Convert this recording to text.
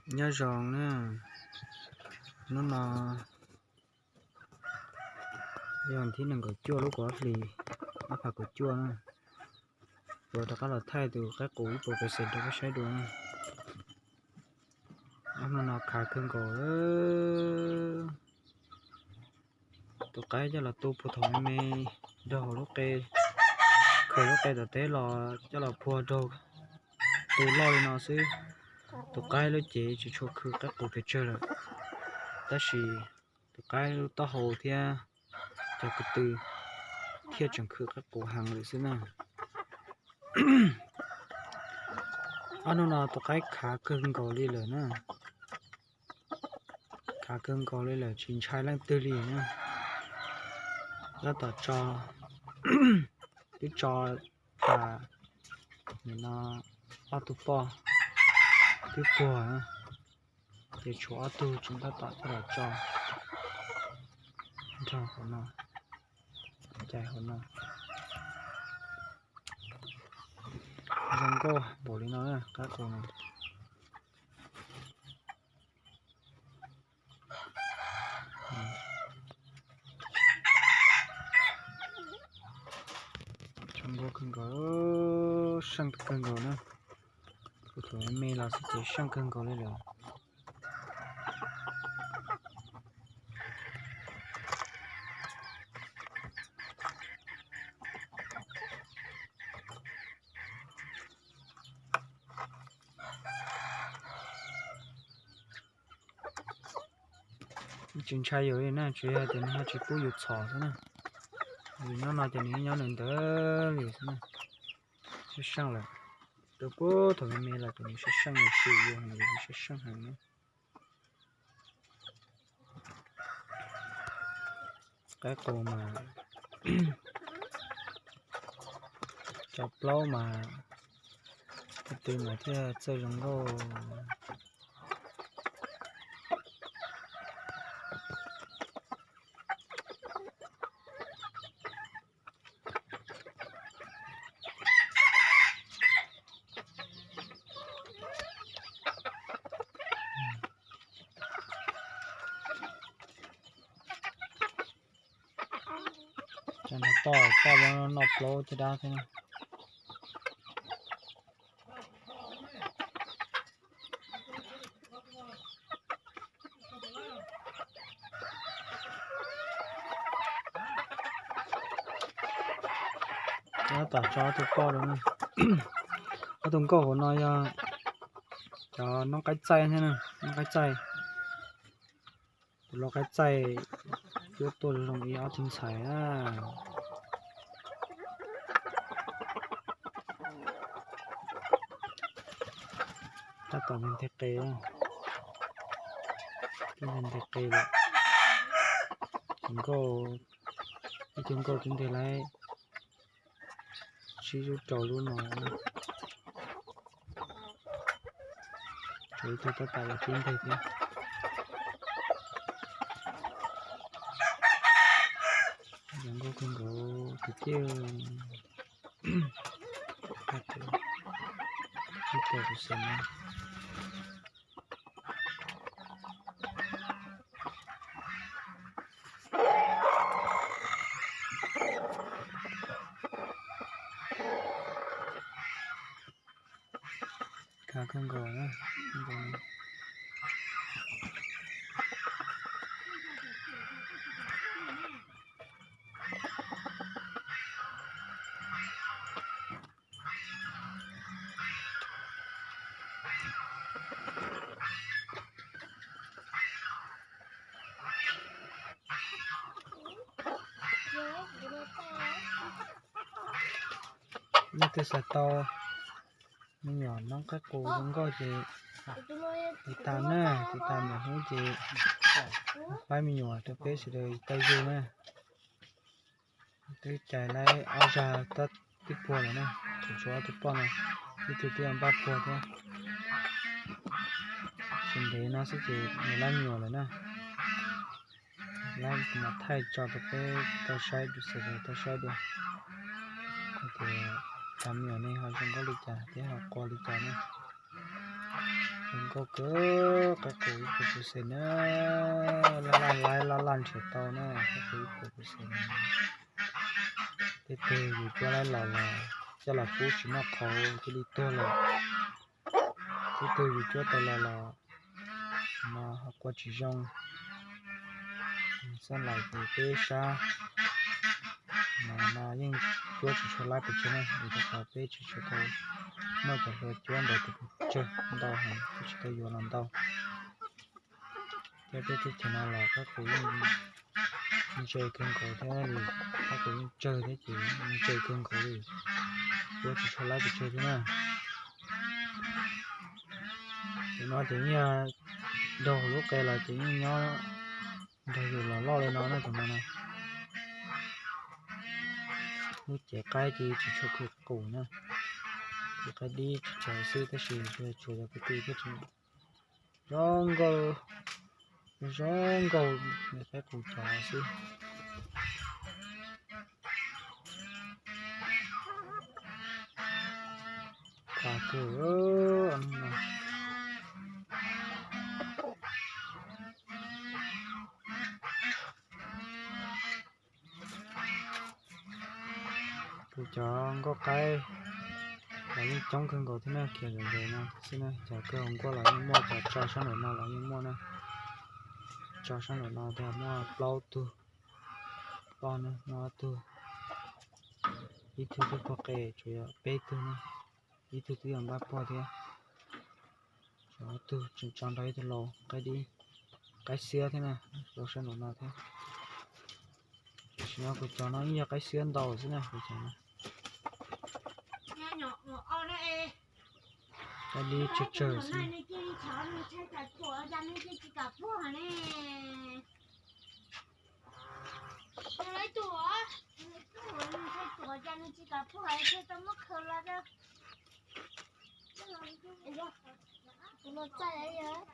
Nyob zoo na, hnub no yog thib nees nkaum cuaj lub kaum ob hlis ob phav kaum cuaj na. Kuv rov qab los thaij tus qaib qus ib puas percent rau peb saib dua na. Ob hnub no khav kawg nkaus. Tus qaib coj los tu puag thaum me me, nrog hauv lub qe, khaws lub qe tom teb los coj los puag rau, tu loj li no xwb. Tus qaib lub cev tsis tshua khwv qaib qus pes tsawg lawm, tab sis tus qaib lub taub hau thiab cov ko tw thiaj tseem khwv qaib qus heev lawm xwb na. Ob hnub no tus qaib khav kawg nkaus li lawm na. Khav kawg nkaus li lawm, tsis ntshai leej twg li na. Tab tom tso, twb tso tas, nim no ob tug poj twb puag, ces tshuav ob tug tseem tab tom coj los tso nrog hauv no, cais hauv no. Zoo nkauj npaum li no na, qaib qus no. Zoo nkauj kawg nkaus, seej kawg nkaus na. Kuv thaum me los xwb ces seej kawg nkaus li lawm. Tsis ntshai yus li na, tsuas yog tias nws ho tsis pub yus txhom xwb na. Yus nyob no ces nws nyob nws ntawd li xwb na. Sab seej lawm, rau puag thaum me me los ces nws sab seej, nws sim yus heev, nws sab seej heev na. Qaib qus mas cov plaub mas ko tw mas thiaj txawj zoo nkauj. Cov no toj, toj noj plaub caj dab thiab. Tab tom tso ob tug poj rau na. Ob tug nkauj hauv no yog cov noob qaib txaij thiab na, noob qaib txaij. Tus lau qaib txaij cuab tuaj zoo ib ob tug ntxhais na. Tab tom nteg qe, nteg qe lawm. Nkauj, ib tug nkauj twb nteg laib tsib lub rau lub no. Tshuav ib tug tab tom los tsib nteg thiab. Zoo nkauj kawg nkaus tiag tiag. Ib puas percent na. Khav kawg nkaus na. Leej twg xav tau me nyuam noob qaib qus zoo nkauj ces tiv tas na, tiv tas ntawm hnub ces faib me nyuam rau peb sawv daws tau yug na. Twb cais laib ob zag tab twb puag lawm na, tseem tshuav ob tug poj no, ib tug twb npaj puag thiab. Tsis ntev no xwb ces nws laib me nyuam lawm na. Laib kuv mam thaij tso rau peb tau saib, sawv daws tau saib dua, hais tias cov me nyuam ne ho zoo nkauj li cas thiab ho qua li cas na. Zoo nkauj kawg, qaib qus ib puas percent na, laj laj laib laj laj nrhiav tau na, qaib qus ib puas percent na. Tej tug yus cuab laib los los coj los pub tsis noj qhauv cia li tuag lawm. Tej tug yus cuab tau los los no ho qua tsis zoo. Xab lais ces peb sab no no yeej cuab tsis tshua laib pes tsawg na, vim rau qhov peb tsis tshua tau muaj cov hluas cuab ntawd tus tsawg ntau heev, peb tsis tau yuav los ntau. Thiab peb teb chaws no los qaib qus yeej ntse kawg nkaus thiab li, qaib qus yeej tsawg thiab ces ntse kawg nkaus li, cuab tsis tshua laib pes tsawg thiab na. Tus no ces yeej yog nrog lub qe los ces yeej nyob nrog yus los loj li no na tus no na. Lub cev qaib ces tsis tshua kawg qus na, ces qaib dib tsis tsawg xwb tab sis tsuas yog kwv tij thiab tsis zoo nkauj, zoo nkauj li qaib qus cov xwb. Kawg no. Kuv cov nkauj qaib los yeej coob kawg nkaus thiab na, khiav zom zaws no xwb na, cov kawg hauv nkuaj los yeej muaj, cov tso sab nraum no los yeej muaj na. Tso sab nraum no tias muaj plaub tug poj na, muaj ob tug, ib tug twb pog qe, tsuas yog peb tug na, ib tug twb yog npab pog thiab. Ob tug tseem tso nrog ib tug laus qaib dib, qaib xiab thiab na, rau sab nraum no thiab. Tam sim no kuv cov no yeej yog qaib xiab ntau xwb na, kuv cov no. Qaib dib tsawg tsawg xwb. Tus no txaij yog.